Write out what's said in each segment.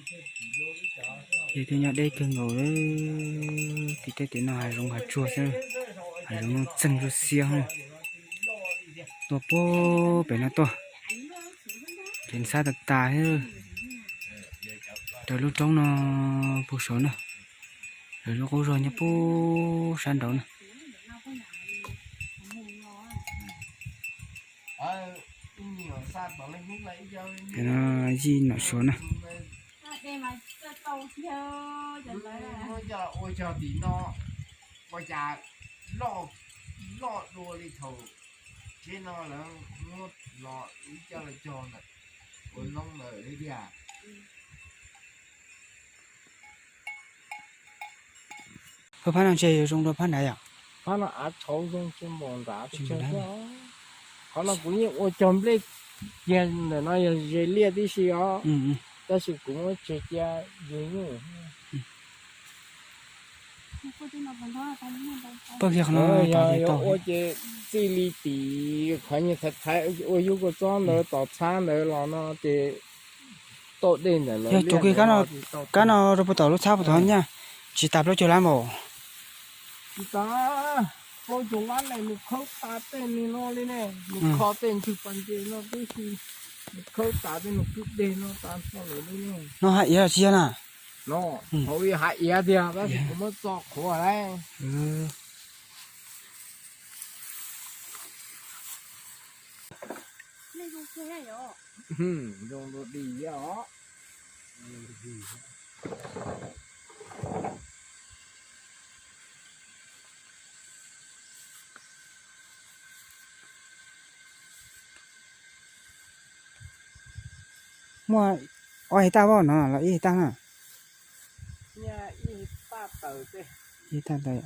Ces twb nyob deb kawg nkaus, tim tej tim no hav zoov hav tsuag xwb, hav zoov nuj txeeg zuj xiab, tuaj puag pem no tuaj, ces ntxhab tas tas thiab. Raws lub roob no puag saud na, raws lub qub zog nyob puag sab nraud na. Yij nom suav na. Ua cog tim no, ua cas loj, loj dua li thaum tsheb no lawv muab los ib co los cog ntawm ua loob ntawd li tiag. Phab phab no ntshe yuav zoo dua phab nrad yom? Phab no av tshauv zoo tsis npaum nrad tsis npaum nrad. Qhov no kuv yeej ua cog nplej kiag ntawm no yog ze liaj tib si os, tab sis kuv muab tseg cia yug nyuj. Pawg kiag qhov no, yog yuav ua ces txij li tim qhov nyias thaiv thaiv ua yub kua txob ntawd tom txhab ntawd los no ces tau dej ntawm lawv. Yog cov kiag kab no rau puag tom lub txhab puag tom nyaj, tsis tas plaub caug lab npaum. Tsis tas plaub caug lab ne, nws khawb tas tej ni no li ne, nws kho tej ntwg pas ntses no tib si, nws khawb tas tej nws kwj deg no tas nrho lawm li ne. No hav iav tsis yog na? No, hauv hav iav tiag tab sis kuv muab txo qhuav lawm. Zoo dua dig os. Muaj ob hais taj voj no los ib hais taj na? Ib hais taj tawm.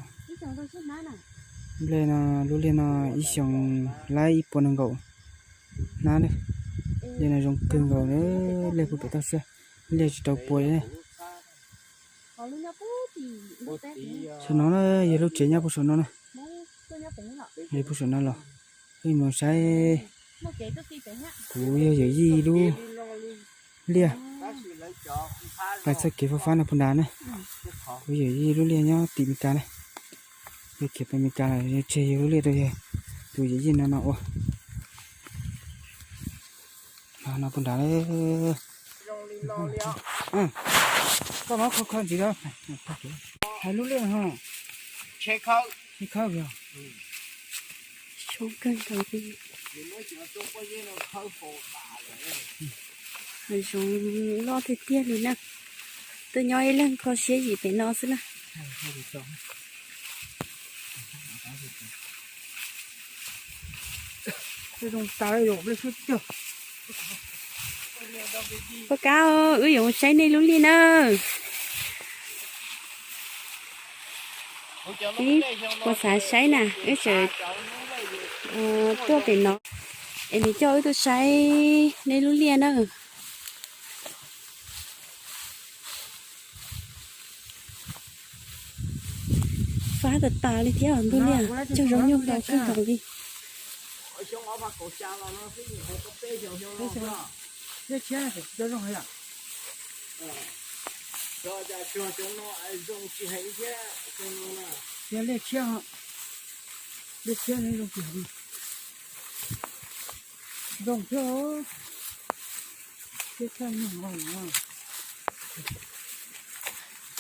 Nplej no, lub liaj no ib xyoos laib ib puas nees nkaum hnab li. Liaj no zoo kawg nkaus, liaj puag pem toj siab, liaj tsis tau pua li. Saum no na yog lub tsev nyob puag saum no na. Yog puag saum no los, wb mus saib. Kuv yog yawm yij lub liaj. Pais txoj kev fab fab no puag nrad na. Kuv yawm yij lub liaj nyob tim Meskas na. Yog khiav pais Meskas los tseg yawg lub liaj rau yawg tus yawm yij no no ua. No puag nrad. Koj muab kho kho ntxiv, hais lub liaj ho. Tsheb khawb yog. Zoo kawg nkaus li. Hav zoov loj tiag tiag li na. Tuaj nyob ib leeg kho siab yim pem no xwb na. Poj Kab, wb yuav mus saib nej lub liaj na. Wb puas xav saib na, wb tseem tuaj pem no es nws coj wb tuaj saib nej lub liaj na. Fab tas tas li thiab ntuj liaj, cog zoo nyuj ntau kawg nkaus li. Liaj tshiab, liaj tshiab zoo tsis zoo thiab.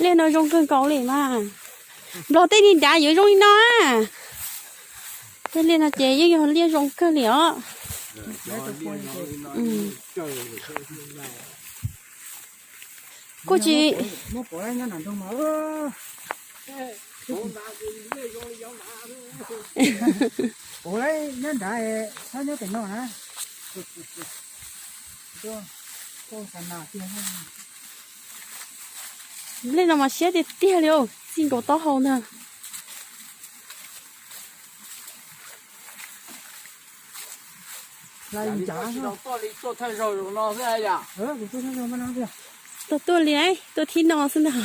Liaj no zoo kawg nkaus li mas. Nplog tej li nrad yuav zoo li no. Tej liaj no ces yeej yog liaj zoo kawg li os. Kuj tsis Ua li nyob nrad, nyob pem no na. Nplej no mas siab tiag tiag li, txij nkaus taub hau ntag. Tuaj tuaj li, tuaj thib no xwb ntag.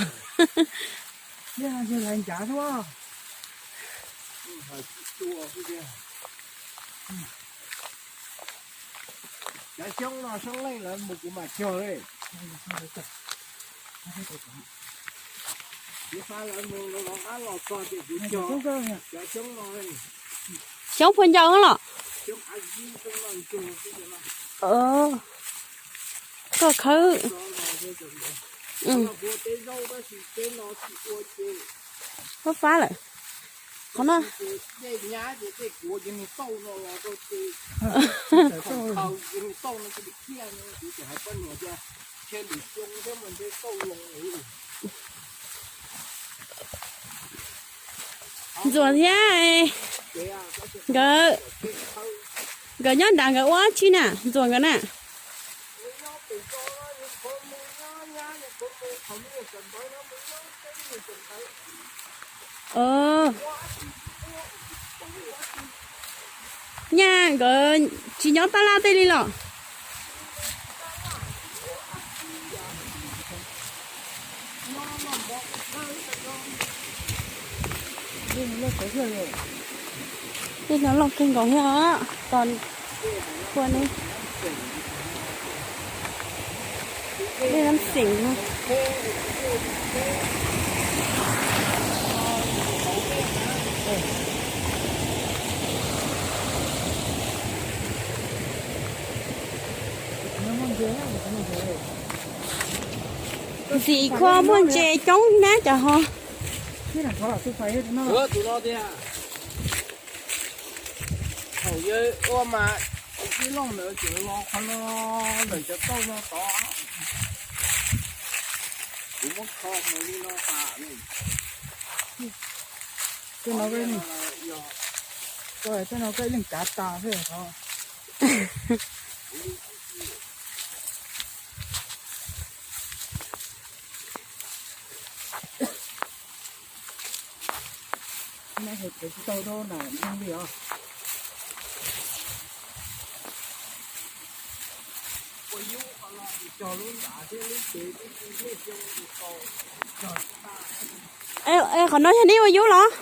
Cov xyoob no xyoob leej lawv mus kuv mam cog li. Xyoob puas ncaus los? Koj khawb. Fab fab lawm. Qhov no. Ntxuam thiab nkawd, nkawd nyob nrad nkawd ua dab tsi na, Ntxuam nkawd na? Nyaj nkawd tsis nyob tab laj tej li los? Tej no loj kawg nkaus thiab os, tos pua ne. Dej Nab Xeem no. Ntxim kho muaj ntses coob nab cov ho. Thaum yawg ua mas ib looj ntawd tseem los qhov no ntawm cov tauj no tod. Kuv muab kho mus li no tas. Tej no, tej no koj ib leeg kav tas xwb os. Tsis tau rau nram nroog li os. Qhov no yog neb ua yub los?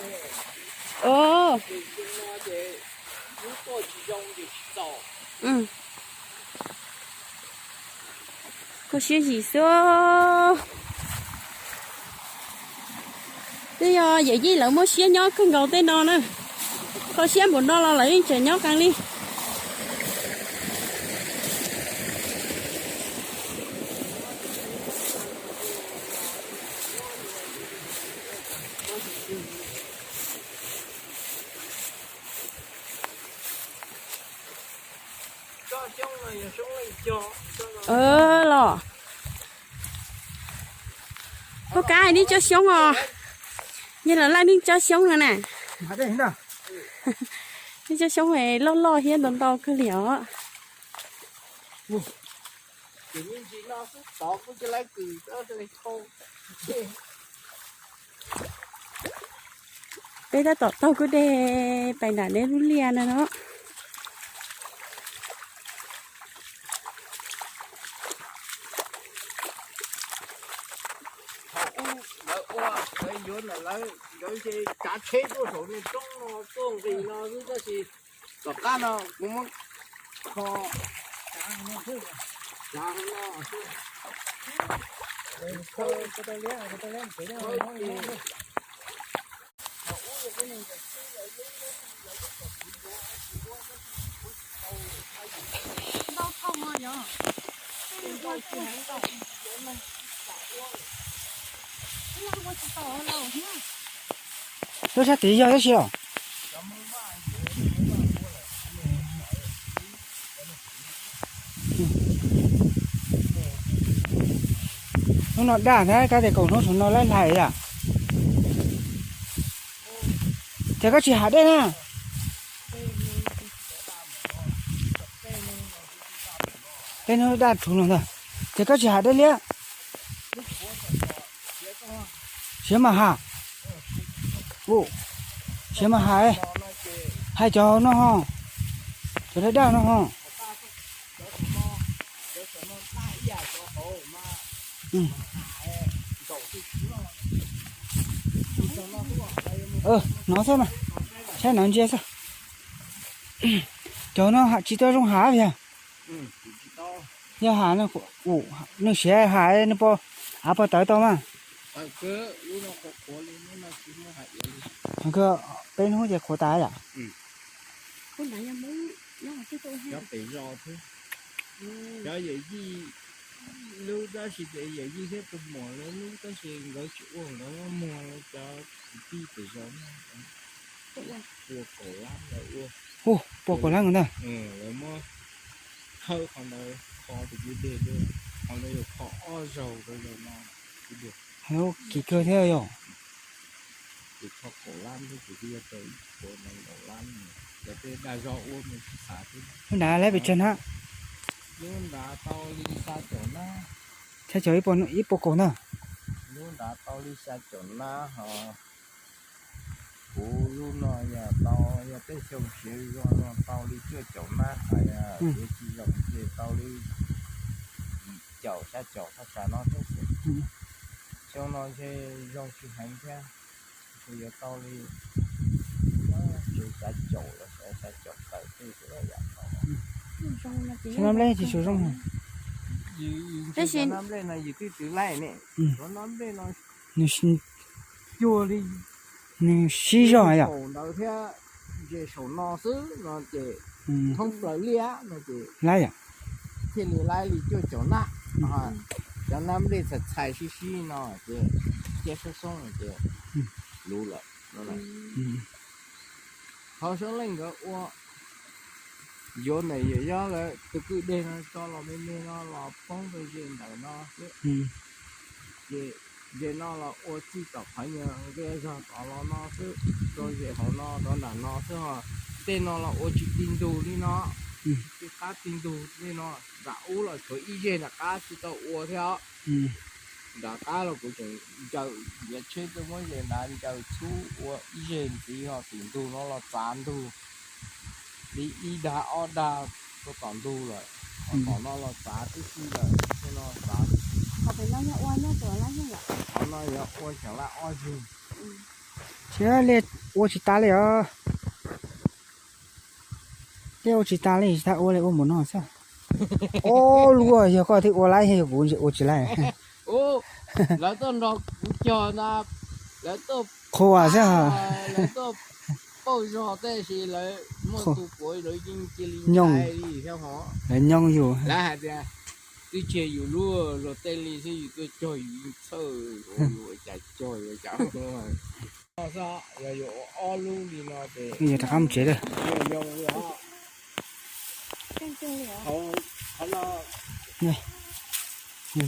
Koj siab zim xwb. Twb yog yawm yij lawv muaj siab nyob kawg nkaus tej no na. Kho siab npaum no los lawv yeej tseem nyob qees li. Los, koj kab neeg tsob xyoob os. Yog los laj neeg tsob xyoob no na. Neeg tsob xyoob loj loj thiab ntau ntau kawg li os. Peb tab tom taug kwj deg pais nram neb lub liaj no no. Thaum ub lawv ua, lawv yuav ntawm lawv, nkawd nce tsav tsheb tuaj saum niag roob no tuaj nqis no xwb tab sis tom qab no kuv muab kho. Lub sab tid yog tab sis os. Hnub no daj thiab, kab tes kaum hnub saum no laib hlais yam. Ces koj tsis ham dej na. Tej hnub daj rhuv no ntag. Ces koj tsis ham dej liab. Siav mas ham. Siav mas ham. Hais cov no ho. Cov daj daj no ho. Hnov xwb mas, saib hnov ntsia xwb. Cov no tsis tau zoo ham tiag. Yog ham, nws siav ham nws pom. Av pog tawv tau mas. Peb hnub ces qhuav tas yom. Cov pem zos thiab, cov yawm yij, lub tab sis ces yawm yij thiab tus muam lawv lub tab sis nkawd tsis ua, nkawd muag lawv cov kwv tij pem zos ua kaum lab, lawv ua, ua kaum lab ntag. Lawv muab khawb qhov ntawd kho tus kwj deg, qhov ntawd yuav kho ob zaug rau zaum no. Kis kawg thiab yom. Ces kho kaum lab thiab ces twb yuav tau ib puas nees nkaum lab, cov tej dag zog ua mus tsis xav thiab. Lub nrad lab pes tsawg hnab? Lub nrad tau li xya caum nab. Xya caum ib puas kaum ntag. Lub nrad tau li xya caum nab ho. Kuv lub no yog tau, yog tej xyoo siav zog no tau li cuaj caum nab hais, siav tsis zoo ces tau li caum xya caum thaj tsam no thiab xwb. Xyoo no ntshe zoo tsis heev thiab, ntshe yuav tau li xya caum los xya caum tawm tej xwb yam no. Cov nab nplej tsis tshua zoo. Tab sis cov nab nplej no yus twb twv laij ne, cov nab nplej no nws cuag li, nws sib zog yom. Saum ntawd thiab ntses saum no xwb no ces thoob plaws liaj no ces laib yom, thiaj li laib li cuaj caum nab. Cov nab nplej txhais txhais sib sib no ces ciaj xoob xoob ces luv lawm. Qhov Soob Leej nkawd ua, yuav ntawm Yawm Yob lawv tus kwj deg no tso los me me no los poob rau ze ntawm no xwb. Ces ze no los ua txij tom qhov nyuag nqia zog tod los no xwb, rau ze hauv no rau nram no xwb os. Tej no los ua tsis ti ntug li no, tsis ti qab ti ntug li no. Nram ub los tshuav ib zeg nram qab tsis tau ua thiab os. Nram qab los kuv tseem ncaws ntiav tsheb tuaj muab ze nrad ncaws txhub ua ib zeg ntxiv ho tim ntug no los txav ntug li ib dag ob dag rau tom ntug lawm. Ho tom no los txav tib si lawm, tej no txav. Qhov no yog ua xeem laj ob zeg. Thiab liaj ua tsis tas li os. Liaj ua tsis tas li, tsis tas ua li ua npaum no xwb. Ob lub yog koj thiaj ua laib, yog kuv ua tsis laib. Lawv tuaj nrog kuv cog na, lawv tuaj qhua xwb, lawv tuaj pauj zog tab sis lawv muaj tus puav lawv yeej cia li nyoos li thiab hov. Lawv nyoos yus, lawv hais tias twb tseg yus lub zog tej li xwb yus tuaj cog yus yeej txhawj, yus ua cas cog yus ua cas. Yog yus ua ob lub li no ces yus rov qab mus tsev lawm.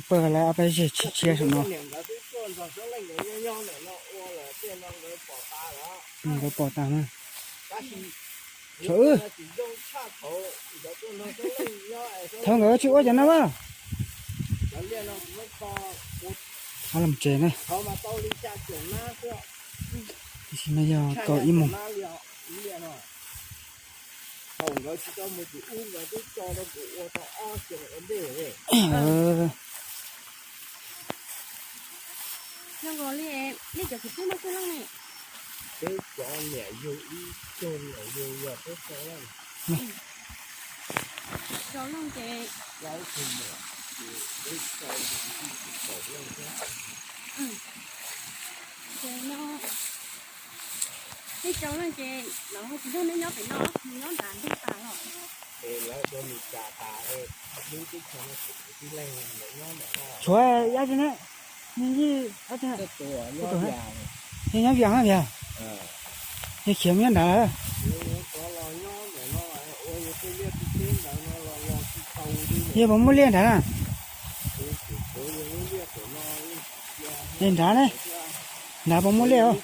Pawg lawv ob peb zeg tsis tshiab saum no. Nkawd pom tas na. Thaum nkawd tsis ua cov no mas. Qhov los tsev na. Tam sim no yog kaum ib moos. Zoo nkaus li nej cov kwv tij muaj tsawg leej ne? Peb cov niam yug ib tug niam yug yog peb rau leej. Rau leej ces, ces no nej rau leej ces lawv ho tsis nrog nej nyob pem no, nyob nrad ntuj tas los. Tshuav yab tsi ne, yij, yij nyob vias mas vias, yog khiav mus nyob nrad lawm. Yog puas muaj liaj nrad na? Yog nrad ne, nrad puas muaj liaj os?